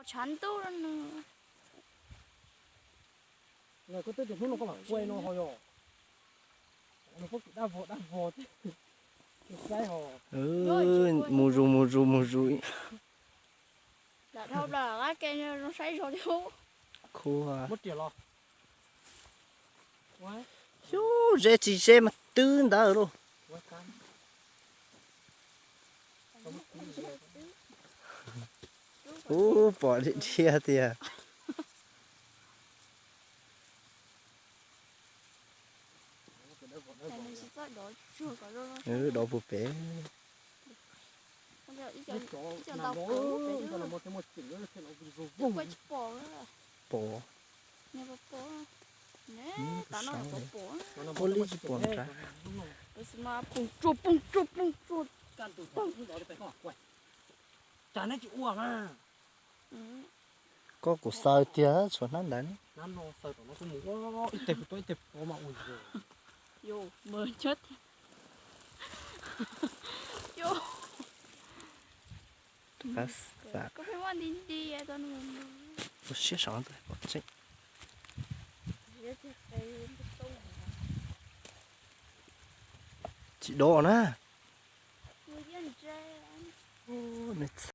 Tshav ntuj no nws. Koj twb tias hnub no koj mam quaj no ho yog. Nws pob kws dab vog dab vog thiab. Saib ho. Mus zus mus zus mus zus. Lam dhau plaws qab ke zoo saib zog thiab. Khua. Muab riam los. Xyov ze tsis ze mas twb ntawd lauj. Ub, pom dhia dhia tiag. Dov puag pem. Pom. Ua li tsis pom nrad. Koj kuv xaws tiag tshuav hnab ntawd ne. Rov qab xaws. Ua siab saum no pom tseeb. Tsis dov na. Nws